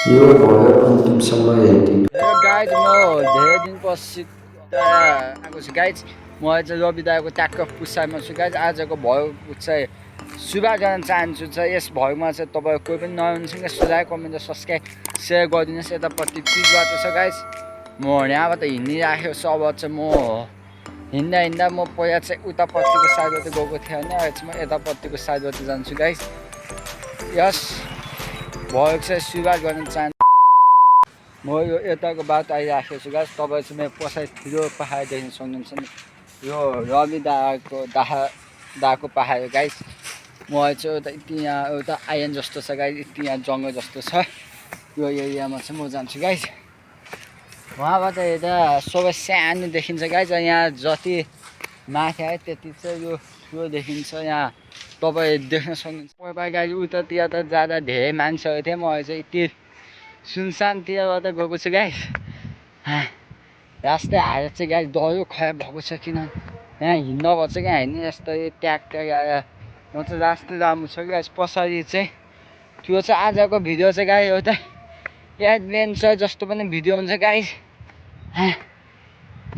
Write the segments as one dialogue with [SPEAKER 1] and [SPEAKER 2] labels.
[SPEAKER 1] यो भयो अन्तिम समय हेर्दै
[SPEAKER 2] हेलो गाइज म धेरै दिनपछि आएको छु गाइज म चाहिँ रवि दाको ट्याक्क पुसाइमा छु गाइज आजको भयोग चाहिँ सुधार गर्न चाहन्छु चाहिँ यस भयोगमा चाहिँ तपाईँ कोही पनि नहुनुहुन्छ सुधार कमेन्ट र सब्सक्राइब सेयर गरिदिनुहोस् यतापट्टि पिचबाट छ गाइज म यहाँबाट हिँडिराखेको छु अब चाहिँ म हिँड्दा हिँड्दा म पहिला चाहिँ उतापट्टिको साइडबाट गएको थिएँ होइन अहिले चाहिँ म यतापट्टिको साइडबाट जान्छु गाइज यस भयोग चाहिँ सुधार गर्न चाहन्छु म यो यताको बाटो आइराखेको छु गाइस तपाईँ चाहिँ मेरो पछाडि ठुलो पहाड देख्न सक्नुहुन्छ नि यो रवि दाको पहाड हो गाइस म चाहिँ उता यति यहाँ एउटा आइएन जस्तो छ गाइस यति यहाँ जङ्गल जस्तो छ यो एरियामा चाहिँ म जान्छु गाइस वहाँबाट हेर्दा सबै सानो देखिन्छ गाइस यहाँ जति माथि आयो त्यति चाहिँ यो ठुलो देखिन्छ यहाँ तपाईँ देख्न सक्नुहुन्छ तपाईँ गाइस उतातिर त जाँदा धेरै मान्छेहरू थियो म चाहिँ यति सुनसानतिरबाट गएको छु गाइस रास्तै हालेर चाहिँ गाइस डह्रो खराब भएको छ किन यहाँ हिँड्न पर्छ क्या हिँड्ने यस्तो ट्याक्टर आएर म चाहिँ रास्तै राम्रो छ गाइस पछाडि चाहिँ त्यो चाहिँ आजको भिडियो चाहिँ गाइस एउटा एडभेन्चर जस्तो पनि भिडियो हुन्छ गाइस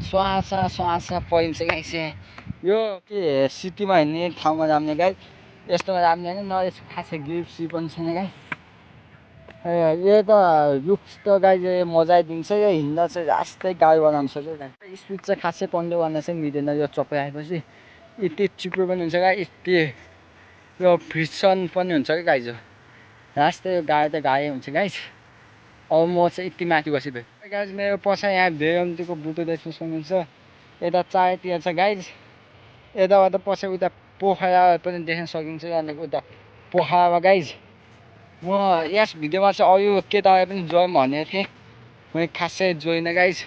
[SPEAKER 2] स्वासा परिन्छ गाइस यो के सिटीमा हिँड्ने ठाउँमा राम्रो गाइस यस्तोमा राम्रो होइन न यसको खासै ग्रिप्सी पनि छैन गाइस यो त रुख त गाई मजा दिन्छ यो हिँड्दा चाहिँ रास्तै गाडी बनाउँछ क्या स्पिड चाहिँ खासै पन्ध्र गर्न चाहिँ मिल्दैन यो चप्पल आएपछि यति चिप्लो पनि हुन्छ गाई यति यो फ्रिक्सन पनि हुन्छ क्या गाई जो रास्तै यो गाडी त गाडी हुन्छ गाइस अब म चाहिँ यति माथि बसिदिएँ गाइस मेरो पछाडि यहाँ भेरन्तीको बुटो देख्न सक्नुहुन्छ यता चारतिर छ गाइस यताबाट पछाडि उता पोखरा पनि देख्न सकिन्छ अनि उता पोखरामा गाइस म यस भिडियोमा चाहिँ अरू केटाहरू पनि जोइन भनेको थिएँ मैले खासै जोइनँ गाइस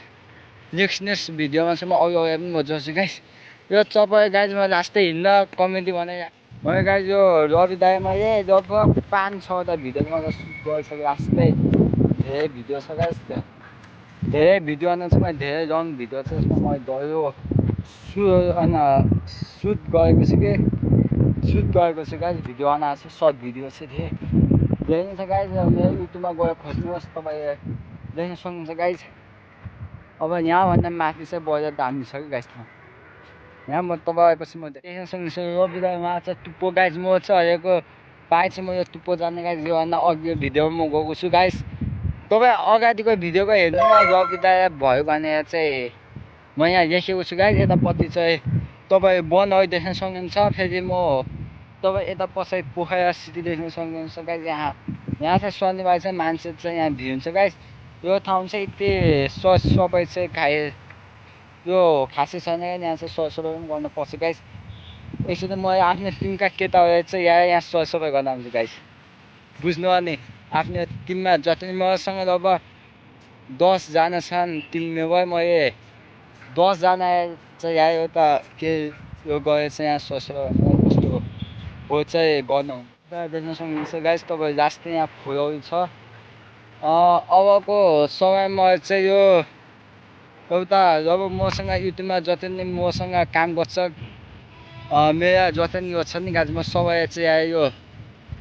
[SPEAKER 2] नेक्स्ट भिडियोमा चाहिँ म अरू पनि म जोड्छु गाइस यो चप्पल गाइस म लास्टै हिँड्दा कमेडी बनाइरहेको मैले गाइस यो रवि दाइमा लगभग 5-6वटा भिडियो मैले सुट गरिसकेँ लास्टै धेरै भिडियो छ गाइस धेरै भिडियो आउनु चाहिँ मैले धेरै लङ भिडियो छ यसमा मैले डह्रो सुट गरेको छु कि सुट गरेको छु गाइस भिडियो बनाएको छु सर्ट भिडियो चाहिँ धेरै छ गाइस मेरो युट्युबमा गएर खोज्नुहोस् तपाईँ देख्न सक्नुहुन्छ गाइस अब यहाँभन्दा माथि चाहिँ बजार दामी छ कि गाइस यहाँ म तपाईँपछि म देख्न सक्नुहुन्छ रविदामा चाहिँ टुप्पो गाइस म चाहिँ हरेको पाए चाहिँ म यो टुप्पो जाने गाइस योभन्दा अघि भिडियोमा म गएको छु गाइस तपाईँ अगाडिको भिडियोको हेर्नु रविदा भयो भने चाहिँ म यहाँ लेखेको छु गाइस यतापट्टि चाहिँ तपाईँ वनहरू देख्न सक्नुहुन्छ फेरि म तपाईँ यता पछाडि पोखरा सिटी देख्न सक्नुहुन्छ गाइस यहाँ चाहिँ शनिबार चाहिँ मान्छे चाहिँ यहाँ भिड हुन्छ गाइस यो ठाउँ चाहिँ यति सबै चाहिँ यो खासै छैन यहाँ चाहिँ सरसफाइ पनि गर्नुपर्छ गाइस यसरी म आफ्नो टिमका केटाहरू चाहिँ यहाँ सरसफाइ गर्न आउँछु गाइस बुझ्नु अनि आफ्नो टिममा जति मसँग अब 10जना छन् टिम मेम्बर मैले 10जना चाहिँ यहाँ एउटा के यो गरेर चाहिँ यहाँ सरसफाइ कस्तो हो चाहिँ गर्नु देख्न सक्नुहुन्छ गाइस तपाईँ लास्टै यहाँ फुलहरू छ अबको समयमा चाहिँ यो एउटा जब मसँग युट्युबमा जति नै मसँग काम गर्छ मेरा जति नि यो छ नि गाइस म सबै चाहिँ यो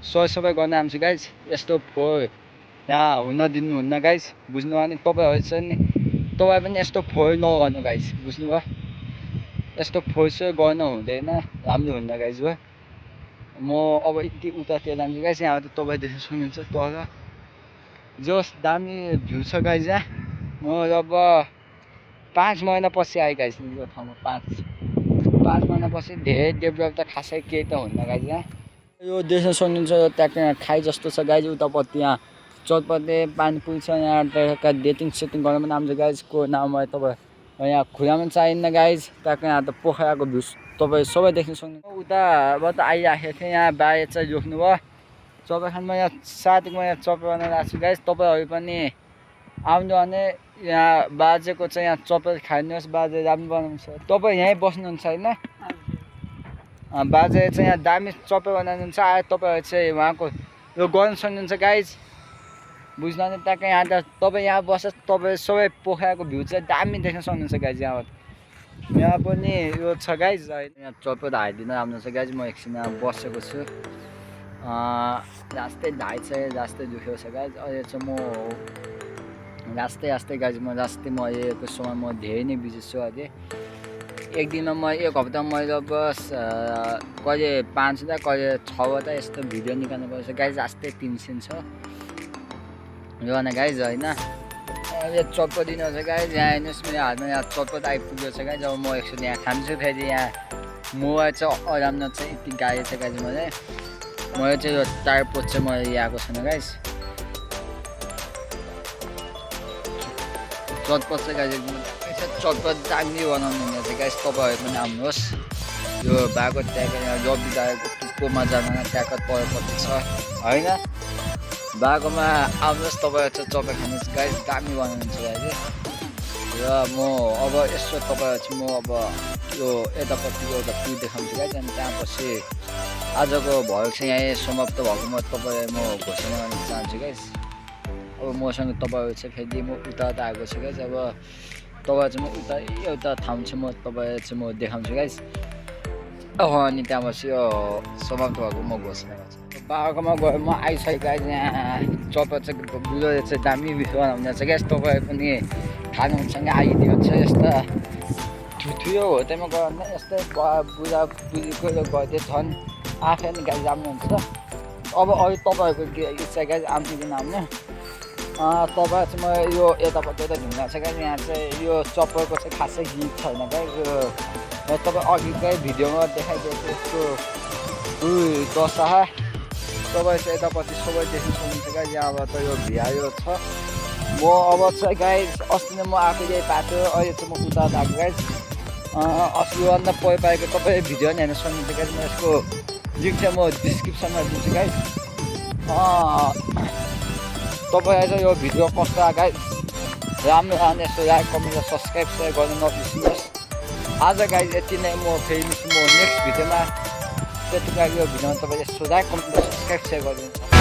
[SPEAKER 2] सरसफाइ गर्न आउँछु गाइस यस्तो फोहोर यहाँ हुन दिनुहुन्न गाइस बुझ्नु अनि तपाईँहरू चाहिँ नि तपाईँ पनि यस्तो फोहोर नगर्नु गाइस बुझ्नुभयो यस्तो फोहोर चाहिँ गर्नु हुँदैन राम्रो हुन्न गाइस भयो म अब यति उतातिर जान्छु गाइस यहाँ तपाईँ देख्न सक्नुहुन्छ तर जोस् दामी भ्यू छ गाइस यहाँ म अब 5 महिनापछि आएँ गाइस यो ठाउँमा 5 महिनापछि धेरै डेभलप त खासै केही त हुन्न गाइस यहाँ यो देख्न सक्नुहुन्छ त्यहाँ खाइ जस्तो छ गाइस उतापट्टि यहाँ चटपटे पानीपुरी छ यहाँ त्यहाँका डेटिङ सेटिङ गर्न पनि आउँछ गाइसको नाममा तपाईँ यहाँ खुलामा चाहिन्न गाइस त्यहाँको यहाँ त पोखराको भ्यू तपाईँ सबै देख्न सक्नुहुन्छ उताबाट आइराखेको थिएँ यहाँ बाहिर चाहिँ रोक्नु भयो चपाखानमा यहाँ साथीमा यहाँ चप्पल बनाएर आएको छु गाइस तपाईँहरू पनि आउनु भने यहाँ बाजेको चाहिँ यहाँ चप्पल खाइदिनुहोस् बाजे राम्रो बनाउँछ तपाईँ यहीँ बस्नुहुन्छ होइन बाजे चाहिँ यहाँ दामी चप्पल बनाउनुहुन्छ आएर तपाईँहरू चाहिँ उहाँको यो गर्नु सक्नुहुन्छ गाइस बुझ्नु भने ट्याक्कै यहाँ त तपाईँ यहाँ बस्छ तपाईँ सबै पोखराको भ्यू चाहिँ दामी देख्न सक्नुहुन्छ गाइस यहाँबाट यहाँ पनि यो छ गाइस यहाँ चप्पल हालिदिन राम्रो छ गाइस म एकछिन यहाँ बसेको छु रास्तै ढाड चाहिँ रास्तै दुखेको छ गाइज अहिले चाहिँ म रास्तै गाइज म अहिलेको समय म धेरै नै बिजी छु अहिले एक दिनमा म एक हप्तामा मैले बस कहिले 5वटा कहिले 6वटा यस्तो भिडियो निकाल्नु पर्छ गाइज रास्तै 3 सीन छ यो न गाइज होइन यो चप्पल दिनु छ गाइज यहाँ हेर्नुहोस् मेरो हातमा यहाँ चप्पल आइपुगेको छ गाइज अब म एकछिन यहाँ खान्छु फेरि यहाँ मोबाइल चाहिँ अराम चाहिँ यति गाडी छ गाइज मैले चाहिँ यो टायर पोस्ट चाहिँ मैले ल्याएको छैन गाइज चटपट चाहिँ गाइज एकदम चटपट दामी बनाउनु हुँदैछ गाइज तपाईँहरू पनि आउनुहोस् यो भएको त्यहाँको यहाँ रवि दाको टुप्पोमा जान त्यहाँको परपट्टि छ होइन बागोमा आउनुहोस् तपाईँहरू चाहिँ चप्पल खानुहोस् गाइज दामी बनाउनुहुन्छ गाइज र म अब यसो तपाईँहरू चाहिँ म अब यो यतापट्टिको एउटा टु देखाउँछु गाइज अनि त्यहाँपछि आजको भएको चाहिँ यहाँ समाप्त भएको म तपाईँलाई म घोषणा गर्न चाहन्छु गाइज अब मसँग तपाईँहरू चाहिँ फेरि म उता आएको छु गाइज अब तपाईँ चाहिँ म उता एउटा ठाउँ चाहिँ म तपाईँलाई चाहिँ म देखाउँछु गाइज अनि त्यहाँपछि यो समाप्त भएको म घोषणा गर्छु बाबाकोमा गएर म आइसकेँ गाइज यहाँ चप्पल चाहिँ बुढोले चाहिँ दामी बनाउँदै छ गाइज तपाईँ पनि खानुहुन्छ कि आइदिनुहुन्छ यस्ता ठुलो होटेलमा गयो भने यस्तै बुढा बुढीको गर्थ्यो झन् आफै नि गाइज राम्रो हुन्छ अब अरू तपाईँहरूको के इच्छा गाइज आउने कि नआउने तपाईँ चाहिँ म यो यतापट्टि यता घुम्न छ गाइज यहाँ चाहिँ यो चप्पलको चाहिँ खासै हिट छैन गाइज यो तपाईँ अघिकै भिडियोमा देखाइदिएको यसको दशा तपाईँ चाहिँ यतापट्टि सबै देख्न सक्नुहुन्छ गाइज यहाँबाट यो भ्यायो छ म अब चाहिँ गाइज अस्ति नै म आएको यही बाटो अहिले चाहिँ म उता आएको गाइज अस्तिभन्दा पहिला पाएको तपाईँ भिडियो नि हेर्न सक्नुहुन्छ गाइज म यसको लिङ्क चाहिँ म डिस्क्रिप्सनमा दिन्छु गाइज तपाईँलाई चाहिँ यो भिडियो कस्तो आयो गाइज राम्रो यसो लाइक कमेन्ट र सब्सक्राइब सेयर गर्नु नबिर्सिनुहोस् आज गाइज यति नै म फेरि म नेक्स्ट भिडियोमा त्यतिको यो भिडियोमा तपाईँले यसो लाइक कमेन्ट र सब्सक्राइब सेयर गरिदिनुहोस्